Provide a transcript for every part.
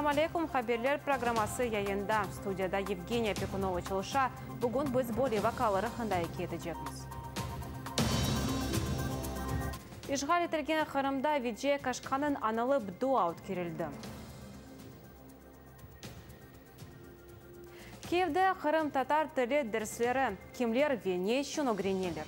Selâm aleykum, haberler programması yayında. Studiyada Yevgeniya Pekunova çalışa. Bugün biz böyle vaqialar aqqında ikâye etecekmiz. İşğal etilgen Qırımda Veciye Kaşkanıñ añılıp dua ötkerildi. Kiyevde qırımtatar tili dersleri, kimler ve ne içün ögreneler?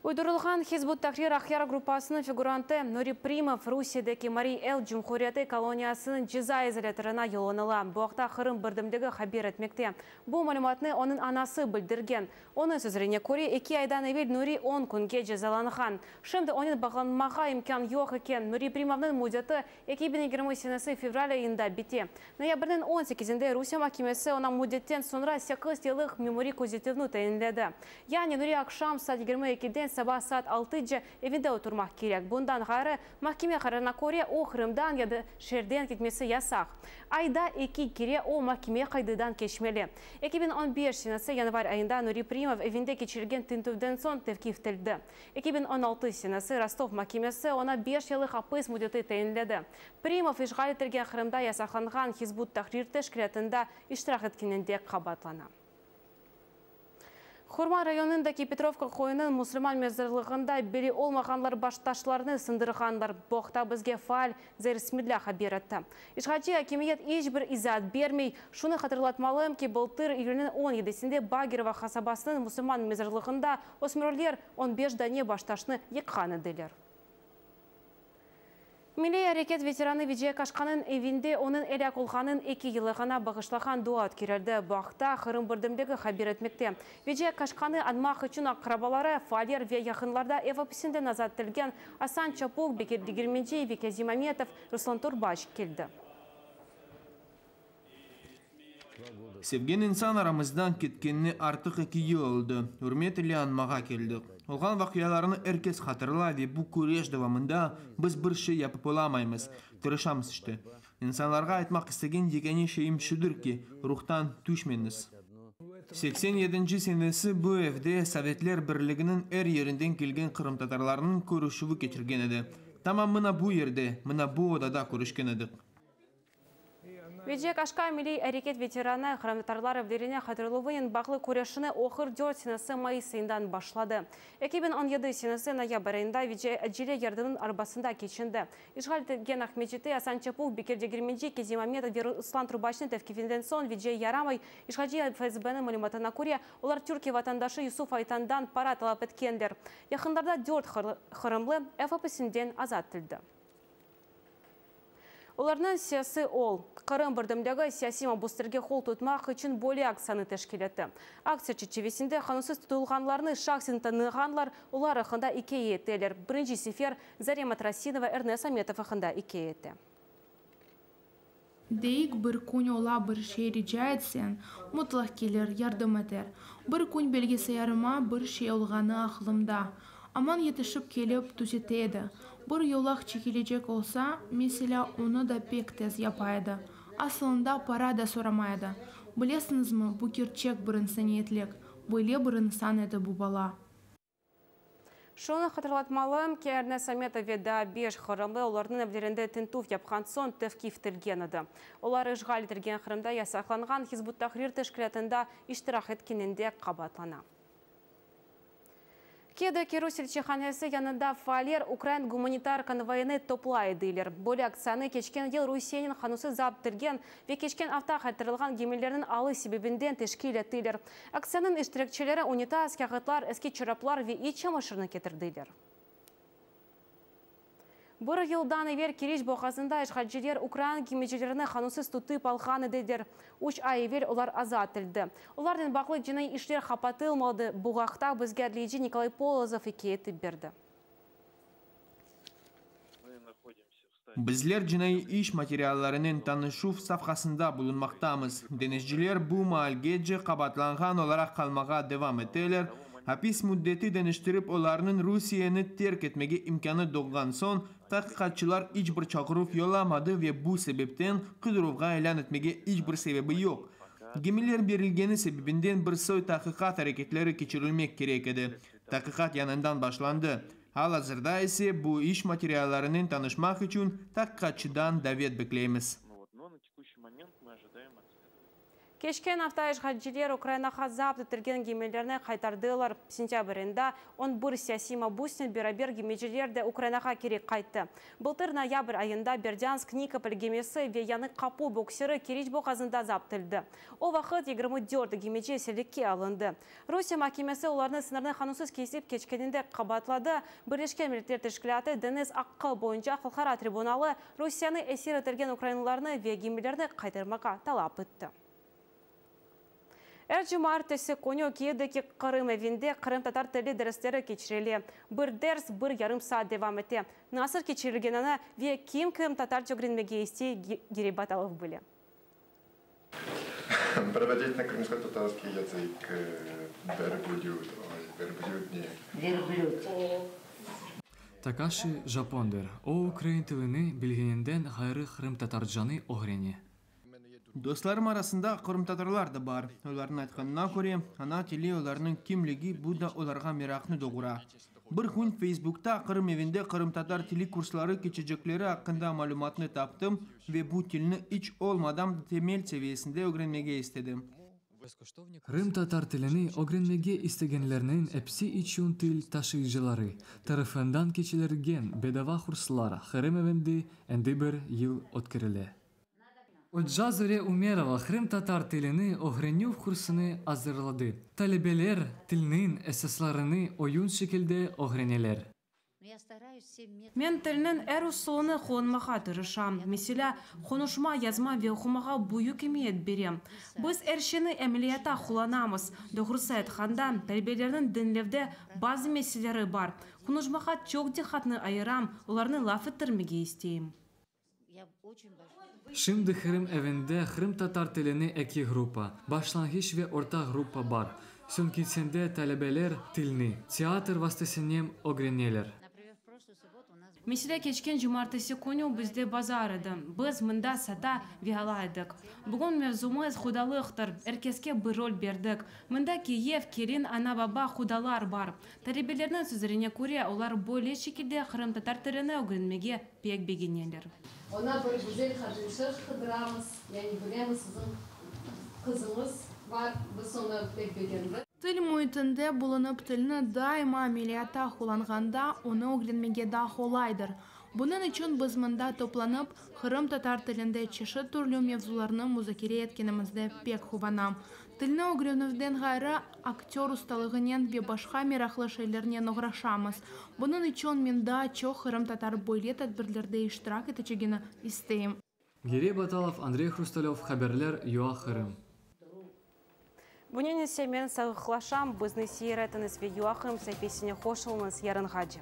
Uydurılğan Hizb ut-Tahrir Aqyar gruppasınıñ figurantı Nuri Primov Rusiyedeki Mariy El cumhuriyeti koloniyasınıñ ceza izolâtorına yollanıla. Bu aqta Qırım birdemligi haber etmekte. Bu malümatnı onıñ anası bildirgen. Onıñ sözlerine köre, eki aydan evel Nuri on künge cezalanğan. Şimdi onen bağlanmağa imkân yoq eken. Nuri Primovnıñ müddeti 2020 senesi fevral ayında bite. Noyabrniñ on sekizinde Rusiye mahkemesi oña müddetten soñra sekiz yıllıq memuriy közetüvni tayinledi. Yani Nuri aqşam saat yigirmi ekiden saba saat altıce evinde oturmaq kerek. Bundan ğayrı, mahkeme qararına köre, o, Qırımdan ya da şeerden ketmesi yasaq. Ayda eki kere o, mahkeme qaydıdan keçmeli. 2015 senesi yanvar ayında Nuri Primov evinde keçirilgen tintüvden soñ tevqif etildi. 2016 senesi Rostov mahkemesi oña beş yıllıq apis müddeti tayinledi. Primov işğal etilgen Qırımda yasaqlanğan Hizb ut-Tahrir teşkilâtında iştirak etkeninde qabaatlana. Qurman rayonındaki Petrovka köyüniñ musulman mezarlığında belli olmağanlar baştaşlarnı sındırğanlar. Bu aqta bizge faal Zair Smedlâ haber etti. İşğalci akimiyet iç bir izaat bermey. Şunı hatırlatmalım ki, bıltır iyülniñ on yedisinde Bagirova qasabasınıñ musulman mezarlığında ösmürler on beş dane baştaşnı yıqqan ediler. Milliy areket veteranı Veciye Kaşkanıñ evinde onıñ elâk olğanınıñ eki yıllığına bağışlağan dua ötkerildi. Bu aqta Qırım birdemligi haber etmekte. Veciye Kaşkanı añmaq içün aqrabaları, faaller ve yaqınlarda ev apisinden azat etilgen Asan Çapuh, Bekir Degermenci ve Kâzim Ametov, Ruslan Torbaç keldi. Sevgen insan aramızdan ketkenine artıq eki yıl oldı. Ürmet ile añmağa keldik. Olğan vaqialarnı er kes hatırlay ve bu küreş devamında biz bir şey yapıp olamaymız. Tırışamız işte. İnsanlarğa aytmaq istegen yekâne şeyim şudır ki, ruhtan tüşmeñiz. Seksen yedinci senesi bu evde Sovetler Birliginiñ er yerinden kelgen qırımtatarlarnıñ körüşüvi keçirgen edi. Tamam mına bu yerde, mına bu odada körüşken edik. Veciye Kaşka milliy areket veteranı, qırımtatarlar evlerine qaytarıluvınen bağlı küreşini ohır dört senesi mayıs ayından başladı. 2017 senesi noyabr ayında Veciye acele yardımnıñ arbasında keçindi. İşğal etilgen Aqmescitte Asan Çapuh, Bekir Degermenci, Kezim Ametov ve Ruslan Trubaçnıñ tevqifinden soñ Veciye yaramay. İşğalci FSBniñ malümatına köre, olar Türkiye vatandaşı Yusuf Aytandan para talap etkenler. Yaqınlarda dört qırımlı ev apisinden azat etildi. Olarnıñ sesi ol. Qırım birdemligi siyasiy mabüslerge qol tutmaq içün böyle aktsiyanı teşkil etti. Aktsiya çerçivesinde qanunsız tutulğanlarnı şahsen tanığanlar olar aqqında ikâye eteler. Birinci sefer Zarema Trasinova Ernes Ametov aqqında ikâye ete. Deyik, bir kün ola bir şey rica etseñ, mutlaq kelir, yardım eter. Bir kün bilgisayarıma bir şey olğanı aqlımda. Aman yetişip kelip tüzete edi. Bir yolaq çekilecek olsa, meselâ, onı da pek tez yapa edi. Asılında para da soramay edi. Bilesiñizmi, bu kerçek bir insaniyetlik. Böyle bir insan edi bu bala. Şunı hatırlatmalım ki, Ernes Ametov ve daa beş qırımlı olarnıñ evlerinde tintüv yapqan soñ tevqif etilgen edi. Olar işğal etilgen Qırımda yasaqlanğan Hizb ut-Tahrir teşkilâtında iştirak etkeninde qabaatlana. Kiyevdeki rus elçihanesi yanında faaller ukrain gumanitar konvoyını toplay ediler. Böyle aktsiyanı keçken yıl Rusiyeniñ qanunsız zapt etilgen ve keçken afta qaytarılğan gemilerniñ alı sebebinden teşkil ettiler. Aktsiyanıñ iştirakçileri unitaz, kâğıtlar, eski çoraplar ve iç çamaşırnı ketirdiler. Bir yıldan evel Keriç boğazında işğalciler ukrain gemicilerini qanunsız tutıp alğan ediler. Üç ay evel olar azat etildi. Olarnen bağlı cinaiy işler qapatılmadı. Bu aqta bizge adliyeci Nikolay Polozov ikâye etip berdi. Bizler cinaiy iş materiallarınen tanışuv safhasında bulunmaqtamız. Deñizciler bu maalgece qabaatlanğan olaraq qalmağa devam eteler, apis müddeti deñiştirip olarnıñ Rusiyeni terk etmege imkânı doğğan soñ, taqiqatçılar iç bir çağıruv yollamadı ve bu sebepten qıdıruvğa ilân etmege iç bir sebebi yoq. Gemiler berilgeni sebebinden bir soy taqiqat areketleri keçirilmek kerek edi. Taqiqat yañından başlandı. Al-azırda ise bu iş materiallarınen tanışmaq içün taqiqatçıdan davet bekleymiz. Keçken afta işğalciler Ukrainağa zapt etilgen gemilerni qaytardılar. Sentâbr ayında 11 siyasiy mabüsnen beraber gemiciler de Ukrainağa keri qayttı. Bıltır noyabr ayında Berdânsk, Nikopol gemisi ve Yañı Qapu buksiri Keriç boğazında zapt etildi. O vaqıt 24 gemici esirlikke alındı. Rusiye mahkemesi olarnı sıñırnı qanunsız kesip keçkeninde qabaatladı. Birleşken Milletler Teşkilâtı deñiz aqqı boyunca halqara tribunalı Rusiyeni esir etilgen ukrainalılarnı ve gemilerni qaytarmağa talap etti. Er cumaertesi künü Kiyevdeki Qırım evinde qırımtatar tili dersleri keçirile. Bir ders bir yarım saat devam ete. Nasıl keçirilgenini ve kim qırımtatarca ögrenmege istey Girey Batalov bile. Переводить на крымско-татарский язык верблюд, ой, верблюд не. Верблюд. Takaşi japondır. O, ukrain tilini bilgeninden ğayrı qırımtatarcanı ögrene. Dostlarım arasında qırımtatarlar da bar. Olarnıñ aytqanına köre, ana tili olarnıñ kimligi, bu da olarğa meraqnı doğura. Bir kün Feysbukta Qırım evinde qırımtatar tili kursları keçecekleri aqqında malümatnı taptım ve bu tilni iç olmadım temel seviyesinde ögrenmege istedim. Qırımtatar tilini ögrenmege istegenlerniñ episi içün til taşıyıcıları tarafından keçirilgen bedava kurslar Qırım evinde endi bir yıl ötkerile. Oca Zure Umerova qırımtatar tilini ögrenüv kursını azırladı. Talebeler tilniñ esaslarını oyun şekilde ögreneler. Men tilniñ er usulını qullanmağa tırışam. Meselâ, qonuşma, yazma ve oqumağa büyük emiyet berem. Biz er şeyni ameliyatta qullanamız. Doğrusı aytqanda, talebelerniñ diñlevde bazı meseleleri bar. Qonuşmağa çoq diqqatnı ayıram, olarnı laf ettirmege isteyim. Şimdi Qırım evinde qırımtatar tilini eki gruppa, başlanğıç ve orta gruppa bar. Soñkisinde talebeler tilni teatr vastasınen ögreneler. Meselâ, keçken cumaertesi künü bizde bazar edi. Biz mında sata ve ala edik. Bugün mevzumız qudalıqtır. Er keske bir rol berdik. Mında kiyev, kelin, ana-baba, qudalar bar. Talebelerniñ sözlerine köre, olar böyle şekilde qırımtatar tilini ögrenmege pek begeneler. Oña bir güzel qadınçıq qıdıramız, yani bilemiz siziñ qızıñız bar, biz onı pek begendik. Til müitinde bulunıp, tilni daima ameliyatta qullanğanda, onı ögrenmege daa qolaydır. Bunıñ içün biz mında toplanıp, qırımtatar tilinde çeşit türlü mevzularnı muzakere etkenimizde pek quvanam. Tilni ögrenüvden ğayrı, aktör ustalığınen ve başqa meraqlı şeylernen oğraşamız. Bunıñ içün men daa çoq qırımtatar böyle tedbirlerde iştirak etecegini isteyim. Girey Batalov, Andrey Hrustalev, haberler, UA Qırım. Bunen ise men sağlıqlaşam, bizni seyir etiñiz ve UA Qırım saifesine qoşulıñız yarınğace.